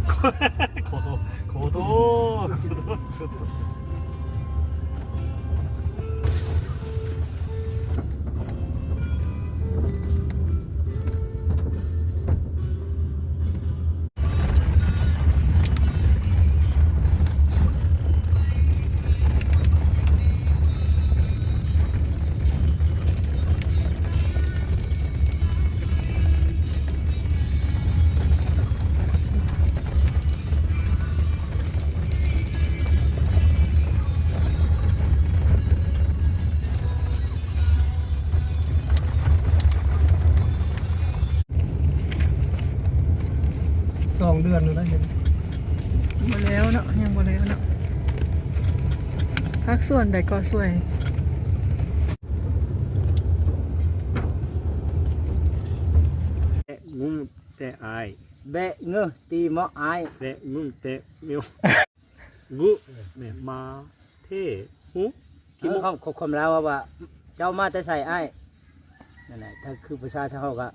行動、行動、行動、行動。ສອງເດືອນແລ້ວນະ ເຫັນ ບໍ່ແລ້ວເນາະ ຍັງບໍ່ແລ້ວເນາະ ພາກສ່ວນໃດກໍຊ່ວຍ ແບະງຸ້ມແຕ່ອາຍ ແບະເງີຕີເມາະອາຍ ແບະງຸ້ມແຕ່ເມວ ງຸ ແມ່ນມາເທ ຫູ ເອີ ຂີ້ມົກ ຄວາມ ຄວາມລາວວ່າ ເຈົ້າມາແຕ່ໃສອ້າຍ? ນັ້ນແຫຼະ ຖ້າຄືພາສາທາງເຮົາກະ